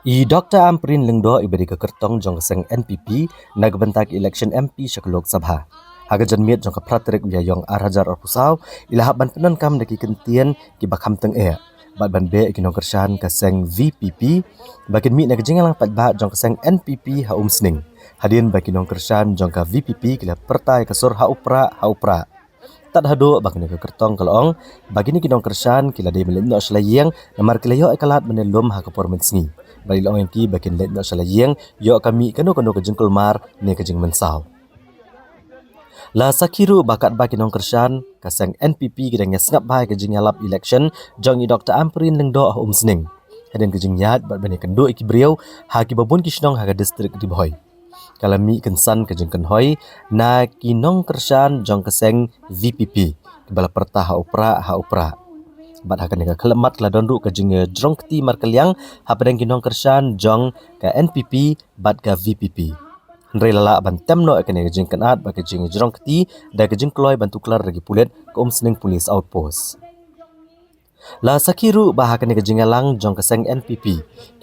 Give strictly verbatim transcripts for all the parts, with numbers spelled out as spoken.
I Doktor Ampareen Lyngdoh iba dei ka kyrtong jong ka seng N P P na ka bynta ka election M P sha ka Lok Sabha. Ha ka janmiet jong ka phra tarik u Ïaïong ar hajar arphew saw i la hap ban pyndonkam da ki kyntien kiba kham tyngeh bad ban beh ïa ki nongkyrshan ka seng V P P ba kin mih na ka jingïalang paidbah jong ka seng N P P ha Umsning, hadien ba ki nongkyrshan jong ka V P P ki la pyrta ïa ka sur ha u prah, ha u prah. Tad haduh ba kane ka kyrtong ka la ong ba kine ki nongkyrshan ki la dei ban leit noh sha la ïing namar ki la ïoh ïa ka lad ban ïalum ha ka por mynsngi. Bad i la ong ïa ki ba kin leit noh sha la ïing ïoh ka mih kano kano ka jingkulmar ne ka jingmynsaw. La sakhi ruh ba katba ki nongkyrshan ka seng N P P ki dang ïasngap bha ïa ka jingïalap election jong i Doktor Ampareen Lyngdoh ha Umsning, hadien ka jingïaid bad ban ïakynduh ïa ki briew ha kiba bun ki shnong ha ka distrik Ri Bhoi, ka la mih kynsan ka jingkynhoi na ki nongkyrshan jong ka seng V P P kiba la pyrta ha u prah, ha u prah. Bad ha kane ka khyllipmat ka la don ruh ka jingïajrong kti markylliang hapdeng ki nongkyrshan jong ka N P P bad ka V P P. Hynrei la lah ban tem noh ïa kane ka jingkynad bad ka jingïajrong kti da ka jingkloi ban tuklar da ki pulit ka Umsning Police Outpost. La sakhi ruh ba ha kane ka jingïalang jong ka seng N P P,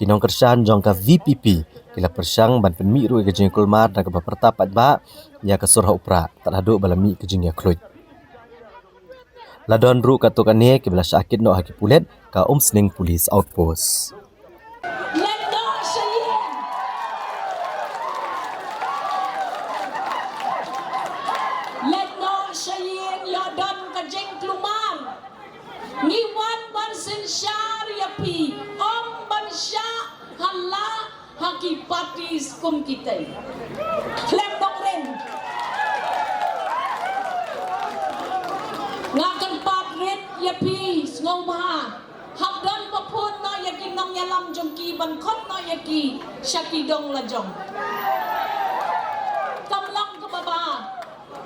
ki nongkyrshan jong ka V P P ki la pyrshang ban pynmih ruh ïa ka jingkulmar na kaba pyrta paidbah ïa ka sur ha u prah tad haduh ba la mih ka jingïakhluit. La don ruh katto katne kiba la shah kit noh ha ki pulit ka Umsning Police Outpost. Leit noh sha ïing. Leit noh sha ïing, ïoh don ka jingkulmar. Ngi wan ban synshar ïa phi, ym ban shah ha la ha ki party kum kita. Khlem dong ring. Nga kyrpad rit ïa phi sngewbha. Hap don ba phone noh ïa ki nongïalam jong ki ban khot noh ïa ki sha ki dong la jong. Kam long kaba ba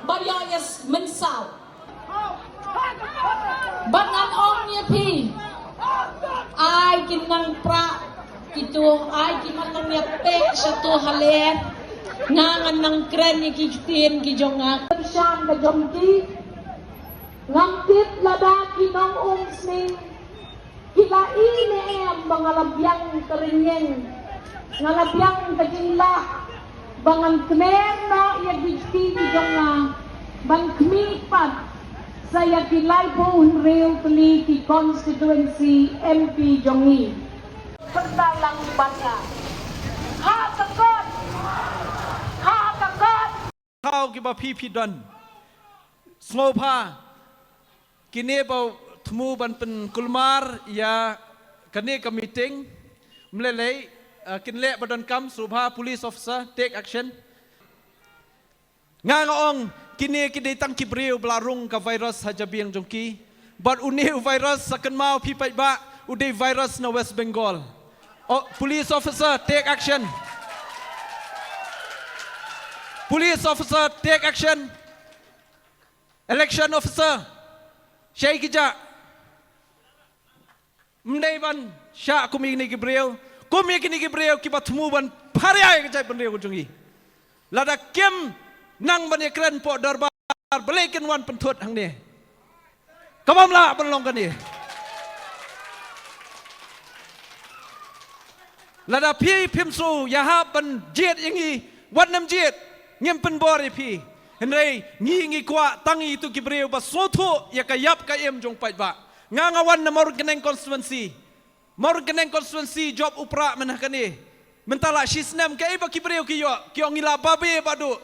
ba ïoh ïa mynsaw. Bad ngan ong ïa phi, ai kin nang prah kito, ai kin nang ïa teh shato halor. Nga ngan nang kren ïa ki ktien ki jong nga. Pynshai ka jong ki. Ngam tip lada ki nong Umsning ki la ïohi ne em ba nga la biang ka rynïeng, nga la biang ka jinglah ba ngan kner noh ïa ki kti ki jong nga ban khmih pat sa ïa ki laiphew hynriew tylli ki constituency M P jong ngi. Pynta lang bad nga ha ka kot, ha ka kot. Thaw kiba phi phi don. Sngewbha kine ba thmu ban pynkulmar ïa kane ka meeting, mlelei, eh, kin leh ba donkam, sngewbha police officer take action. Nga nga ong kine ki dei tang ki briew ba la rung ka virus ha jabieng jong ki. Bad une u virus sa kynmaw phi paidbah, u dei virus na West Bengal. Oh, police officer, take action. Police officer, take action. Election officer, shai ki ja. Ym dei ban shah kum ïa kine ki briew, kum ïa kine ki briew kiba thmu ban pharia ïa ka jaitbynriew ka jong ngi. Lada kim nang ban ïakren hapoh dorbar, balei kin wan pynthut hangne? Ka bym lah ban long kane. Lada phi phim shu ïahap ban jied ïa ngi, wat nym jied, ngim pynbor ïa phi. Hynrei ngi ngi kwah tang ïa kito ki briew ba sngewthuh ïa ka ïap ka im jong paidbah. Nga nga wan na Mawryngkneng constituency. Mawryngkneng constituency jop u prah mynta kane. Mynta la shi snem kaei ba ki briew ki ïoh, ki ong ngi la babe ba duh.